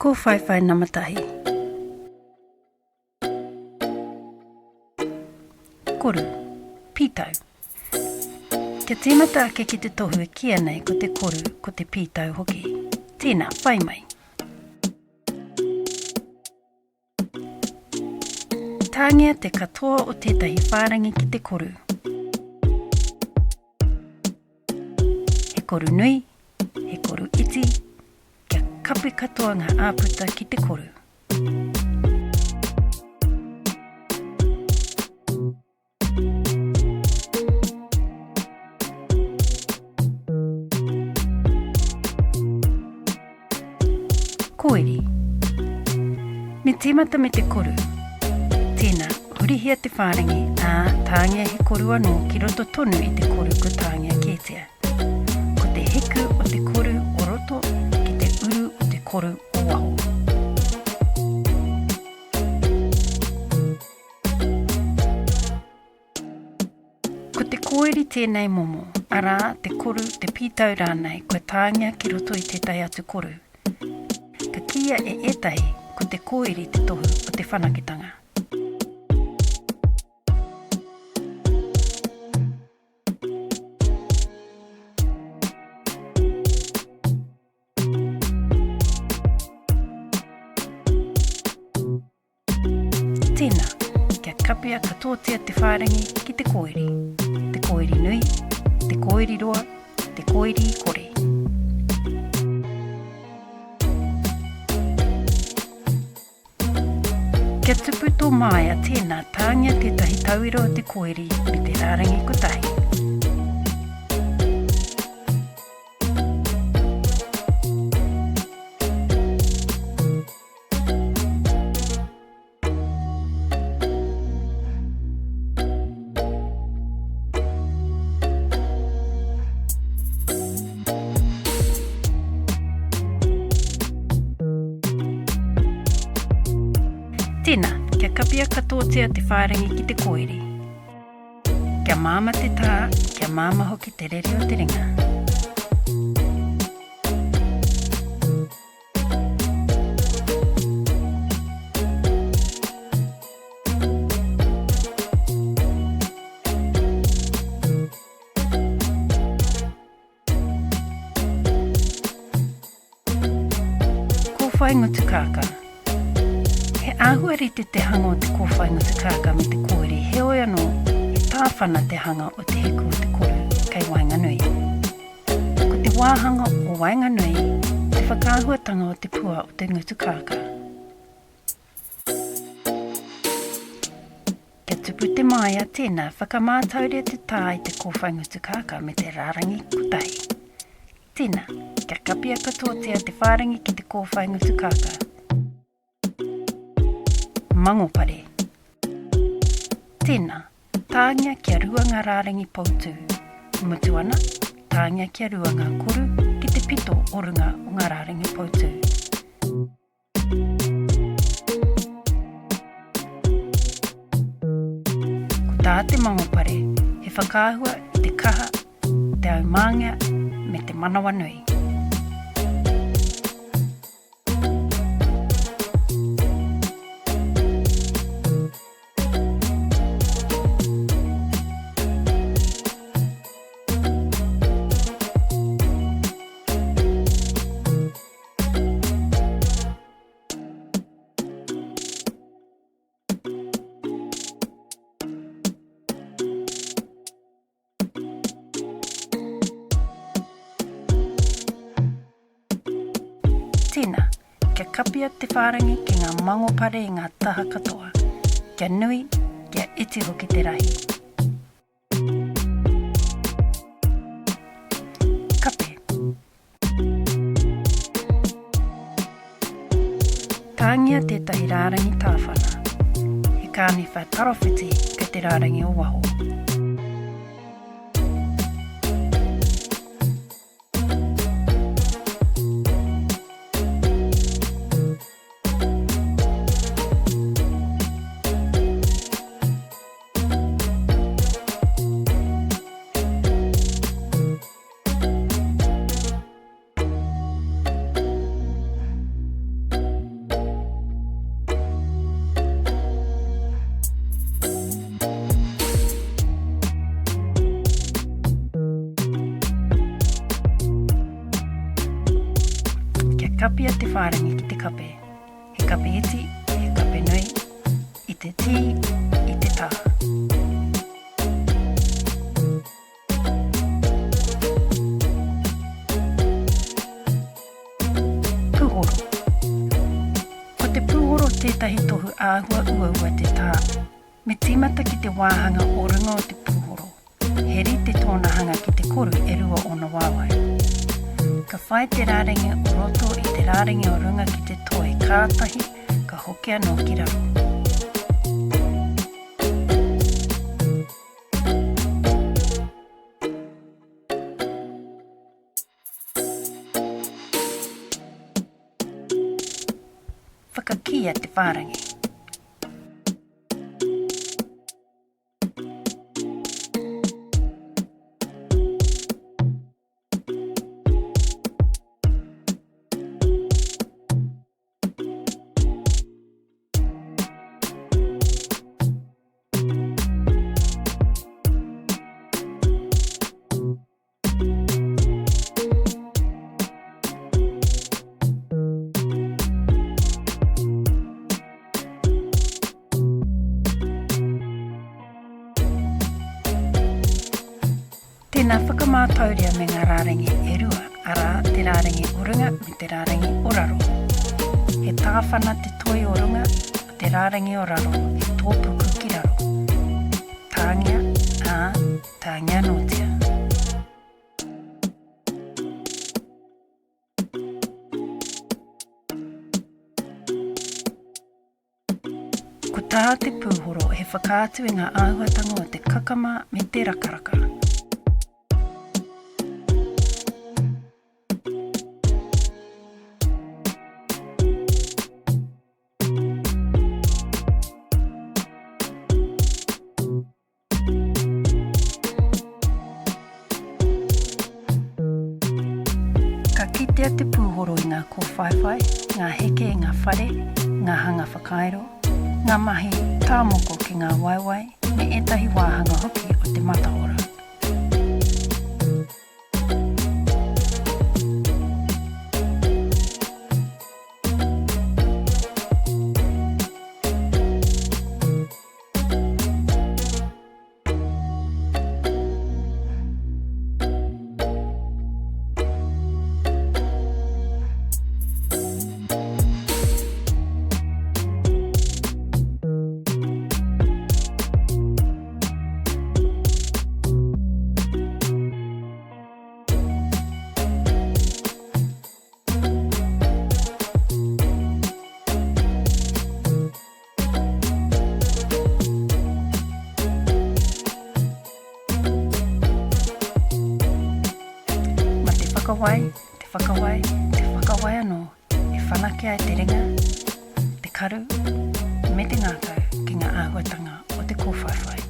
Kōwhaiwhai nama tahi. Koru. Pītau. Kia tīmata ake ki te tohu e kīia nei ko te koru, ko te pītau hoki. Tēnā, whai mai. Tāngia te katoa o tētahi whārangi ki te koru. He koru nui, he koru iti, kia kapi katoa ngā āputa ki te koru. Koiri. Me tīmata me te koru. Tēnā, hurihia te whārangi, ā, tāngia he koru anō ki roto tonu i te koru kua tāngia kētia. Ko te hiku o te koru o roto ki te uru o te koru o waho. Ko te kōiri tēnei momo, arā, te koru, te pītau rānei, kua tāngia ki roto i tētahi atu koru. Ka kīia e ētahi, ko te kōiri te tohu o te whanaketanga. Tēnā, kia kapia katoatia te whārangi ki te koiri, te koiri nui, te koiri roa, te koiri kore. Kia tupu tō māia, tēnā, tāngia tētahi tauira o te koiri me te rārangi kotahi. Tēnā, kia kapia katoatia te whārangi ki te koiri. Kia māma te tā, kia māma hoki te rere o te ringa. Kōwhai ngutu kākā. He āhua rite te hanga o te kōwhai ngutu kākā me te kōiri, heoi anō, he tāwhana te hanga o te hiku o te koru kei waenganui. Ko te wāhanga o waenganui te whakaahuatanga o te pua o te ngutu kākā. Kia tupu te māia, tēnā, whakamātauria te tā i te kōwhai ngutu kākā me te rārangi kotahi. Tēnā, kia kapia katoatia te whārangi ki te kōwhai ngutu kākā. Mangopare. Tēnā, tāngia kia rua ngā rārangi poutū. Mutu ana, tāngia kia rua ngā koru ki te pito o runga o ngā rārangi poutū. Ko tā te mangopare, he whakaahua i te kaha, te aumāngea me te manawanui. Tēnā, kia kapia te whārangi ki ngā mangopare i ngā taha katoa, kia nui, kia iti hoki te rahi. Kape. Tāngia tētahi rārangi tāwhana. He kāniwha tarawhiti kei te rārangi o waho. Kapia te whārangi ki te kape. He kape iti, he kape nui, i te tī, i te tā. Pūhoro. Ko te pūhoro tētahi tohu āhua uaua te tā. Me tīmata ki te wāhanga o runga o te pūhoro. He rite tōna hanga ki te koru e rua ōna waewae. Ka whai te rārangi o roto i te rārangi o runga ki te toi kātahi ka hoki anō ki raro. Whakakīia te whārangi. Tēnā whakamātauria me ngā rārangi e rua, arā, te rārangi o runga me te rārangi o raro. He tāwhana te toi o runga, o te rārangi o raro, he tōpuku ki raro. Tāngia, ā, tāngia anōtia. Ko tā te pūhoro he whakaatu i ngā āhuatanga o te kakama me te rakaraka. Ka kitea te pūhoro i ngā kōwhaiwhai, ngā heke i ngā whare, ngā hanga whakairo, ngā mahi tā moko ki ngā waewae me ētahi wāhanga hoki o te mataora. Ma te whakawai, te whakawai, te whakawai anō e whanake ai te ringa, te karu, me te ngākau ki ngā āhuatanga o te kōwhaiwhai.